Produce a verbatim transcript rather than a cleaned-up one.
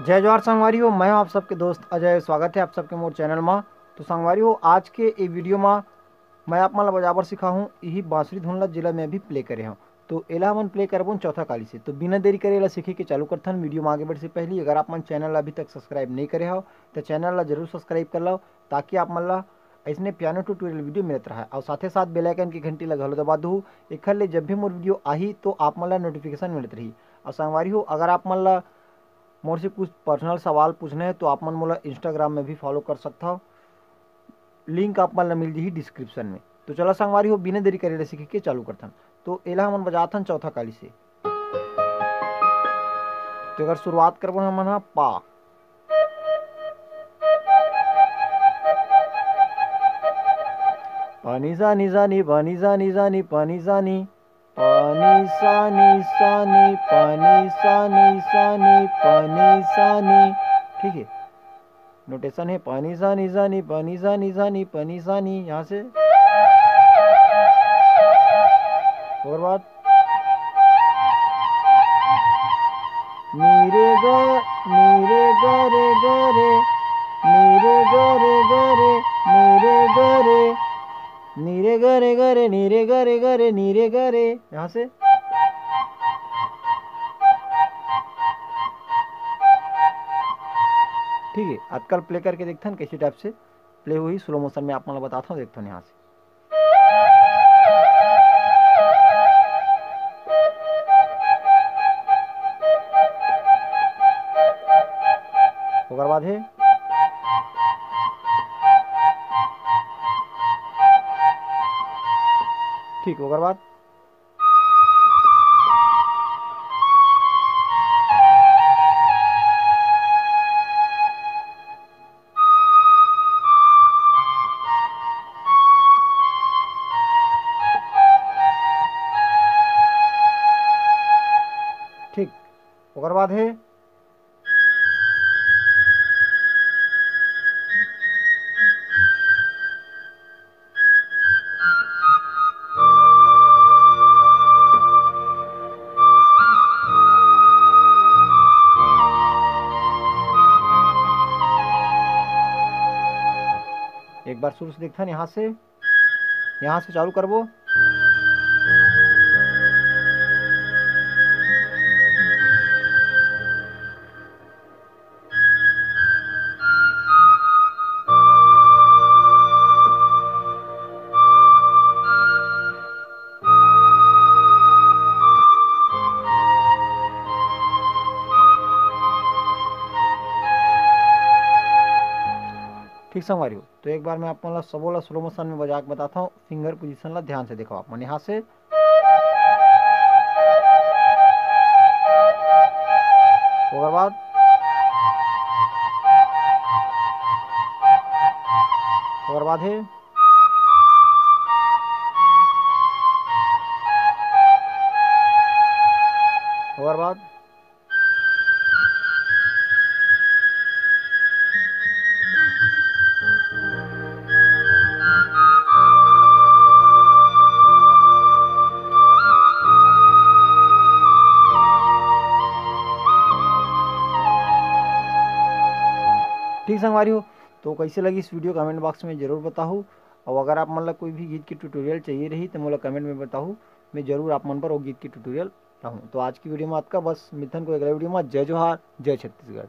जय जोहार संगवारी हो, मैं हूं आप सबके दोस्त अजय। स्वागत है आप सबके मोर चैनल मा। तो संगवारी हो, आज के ये वीडियो मा मैं आप मन ला बजाबर सिखाहूं यही बांसुरी धुन ला, जेला मैं अभी प्ले करे हूं। तो एला हमन प्ले करबोन चौथा काली से। तो बिना देरी करे एला सीखे के चालू करथन। वीडियो मा आगे बढ़े से पहले अगर आप मन चैनल ला अभी तक सब्सक्राइब नहीं करे हो तो चैनल ला जरूर सब्सक्राइब कर लो, ताकि आप मन ला अइसने पियानो ट्यूटोरियल वीडियो मिलत रहा। और साथे साथ बेल आइकन की घंटी ला घलो दबा दू, एखर ले जब भी मोर वीडियो आही तो आप मन ला नोटिफिकेशन मिलत रही। और संगवारी हो, अगर आप मन ला मोर से कुछ पर्सनल सवाल पूछना है तो आप मन मोला इंस्टाग्राम में भी फॉलो कर सकता हो, लिंक आप मन ला मिल जाही डिस्क्रिप्शन में। तो चला संगवारी हो, बिना देरी करे ले सीखे के चालू करथन। तो एला हमन बजाथन चौथा काली से। तो अगर शुरुआत करबो हमन हा पा, पानी सानी सानी, पानी सानी सानी, पानी सानी, पानी सानी सानी, पानी सानी सानी, पानी सानी। ठीक है, नोटेशन है पानी सानी सानी, पानी सानी सानी, पानी सानी। यहाँ से और बात नीरे ग, नीरे ग रे ग रे, नीरे ग रे ग रे, नीरे ग रे, नीरे ग रे ग रे, नीरे ग रे ग रे, नीरे ग रे। यहाँ से ठीक है, अतका ल प्ले करके देखथन कैसे टाइप से प्ले होही स्लो मोशन में, आप मन ला बताथन, देखथन यहाँ से। ओकर बाद है ठीक, ओकर बाद ठीक, ओकर बाद है एक बार शुरू से देखथन, यहाँ से, यहाँ से चालू करबो। ठीक संगवारी हो, तो एक बार मैं आप मन ला सबो ला स्लो मोशन में बजा के बताता हूँ। फिंगर पोजीशन ला ध्यान से देखो आप मन, यहाँ से ओकर बाद, ओकर बाद है, ओकर बाद ठीक संगवारी हो, तो कैसे लगी इस वीडियो, कमेंट बॉक्स में जरूर बताहू। और अगर आप मन ला कोई भी गीत के ट्यूटोरियल चाहिए रही, तो मोला कमेंट में बताहू, मैं जरूर आप मन पर वो गीत के ट्यूटोरियल लाहूँ। तो आज की वीडियो में अतका बस, मिलथन कोई अगला वीडियो में। जय जोहार, जय छत्तीसगढ़।